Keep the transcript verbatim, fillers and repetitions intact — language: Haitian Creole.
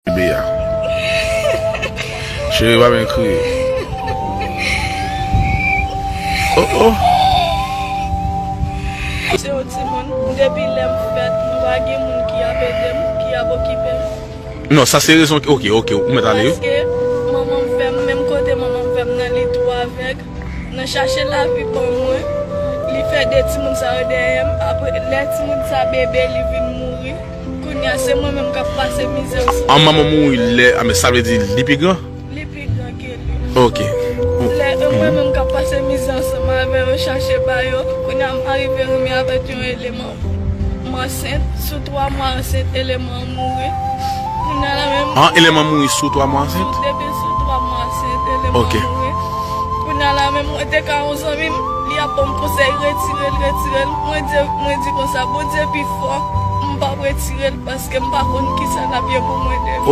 Bebe a. Cheri, pa byen kriye. Oh, oh. Se yon timoun. Depi lè m fèt, mwen pa gen moun ki ap ede m, ki ap okipe m. Non, sa se rezon ki, ok, ok, ou mèt ale, wi. Paske manman m fè m, menm kote manman m fè m nan, li tou avèg. Nan chache lavi ban mwen, li fè de timoun sa yo dèyè m. Apre, lè timoun sa bebe, li vin mouri. Kounye a, se mwen menm k ap pase mizè ansanm. An manman mouri lè, a, men sa vle di li pi gran? Li pi gran ke li. Ok. Lè e mwen menm k ap pase mizè ansanm avè yo, chache ba yo. Kounye a, m arive renmen avèk yon eleman. M ansent, sou twa mwa ansent, eleman an mouri. Kounye a la menm. An eleman mouri sou twa mwa ansent? Depi sou twa mwa ansent, eleman Ok. an mouri. Kounye a la menm, mwen te ka yon zanmi m, li ap ban m konsèy, retire l, retire l. Mwen di, mwen di konsa, Bondye pi fò, m p ap retire l paske m pa konn kisa l ap ye pou mwen demen.